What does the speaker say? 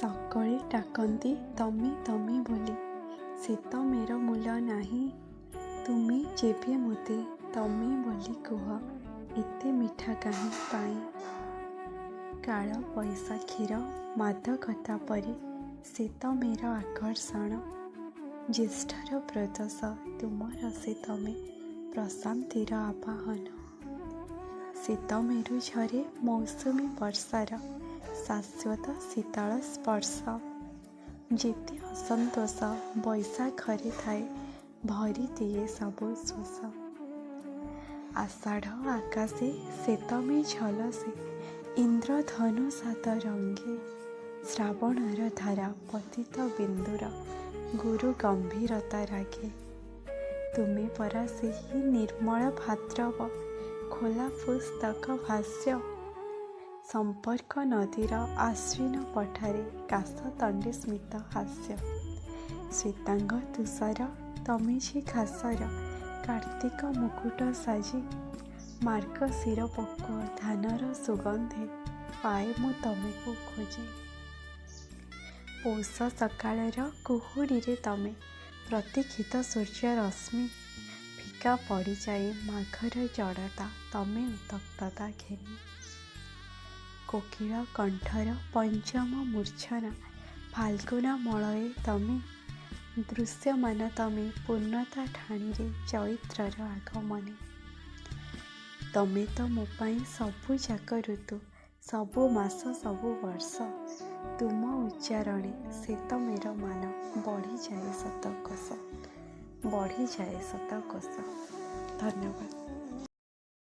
ସକଳେ ଡାକନ୍ତି ତମେ ତମେ ବୋଲି, ସେ ତମେର ମୂଲ ନାହିଁ। ତୁମେ ଯେବେ ମୋତେ ତମେ ବୋଲି କୁହ, ଏତେ ମିଠା କାହିଁ ପାଇଁ? କାଳବୈଶାଖୀର ମାଦକତା ପରି ସେ ତମେର ଆକର୍ଷଣ। ଜ୍ୟେଷ୍ଠର ପ୍ରଦୋଷ ତୁମର ସେ ତମେ ପ୍ରଶାନ୍ତିର ଆବାହନ। ସେ ତମେରୁ ଝରେ ମୌସୁମୀ ବର୍ଷାର ଶାଶ୍ୱତ ଶୀତଳ ସ୍ପର୍ଶ। ଯେତେ ଅସନ୍ତୋଷ ବୈଶାଖରେ ଥାଏ, ଭରିଦିଏ ସବୁ ଶୋଷ। ଆଷାଢ଼ ଆକାଶେ ସେ ତମେ ଝଲସେ ଇନ୍ଦ୍ରଧନୁ ସାତ ରଙ୍ଗେ। ଶ୍ରାବଣର ଧାରା ପତିତ ବିନ୍ଦୁର ଗୁରୁ ଗମ୍ଭୀରତା ରାଗେ। ତୁମେ ପରା ସେହି ନିର୍ମଳ ଭାଦ୍ରବ ଖୋଲା ପୁସ୍ତକ ଭାଷ୍ୟ। ସମ୍ପର୍କ ନଦୀର ଆଶ୍ୱିନ ପଠାରେ କାଶତଣ୍ଡୀ ସ୍ମିତ ହାସ୍ୟ। ଶ୍ୱେତାଙ୍ଗ ତୁଷାର ତମେ ଯେ ଘାସର କାର୍ତ୍ତିକ ମୁକୁଟ ସାଜି। ମାର୍ଗଶିର ପକ୍ୱ ଧାନର ସୁଗନ୍ଧେ ପାଏ ମୁଁ ତମେକୁ ଖୋଜି। ପୌଷ ସକାଳର କୁହୁଡ଼ିରେ ତମେ ପ୍ରତୀକ୍ଷିତ ସୂର୍ଯ୍ୟ ରଶ୍ମି। ଫିକା ପଡ଼ିଯାଏ ମାଘର ଜଡ଼ତା ତମେ ଉତ୍ତପ୍ତତା ଘେନି। କୋକିଳ କଣ୍ଠର ପଞ୍ଚମ ମୂର୍ଚ୍ଛନା ଫାଲ୍ଗୁନ ମଳୟେ ତମେ। ଦୃଶ୍ୟମାନ ତମେ ପୂର୍ଣ୍ଣତା ଠାଣିରେ ଚୈତ୍ରର ଆଗମନେ। ତମେ ତ ମୋ ପାଇଁ ସବୁଯାକ ଋତୁ, ସବୁ ମାସ ସବୁ ବର୍ଷ। ତୁମ ଉଚ୍ଚାରଣେ ସେ ତମେର ମାନ ବଢ଼ିଯାଏ ଶତକୋଶ, ବଢ଼ିଯାଏ ଶତକୋଶ। ଧନ୍ୟବାଦ।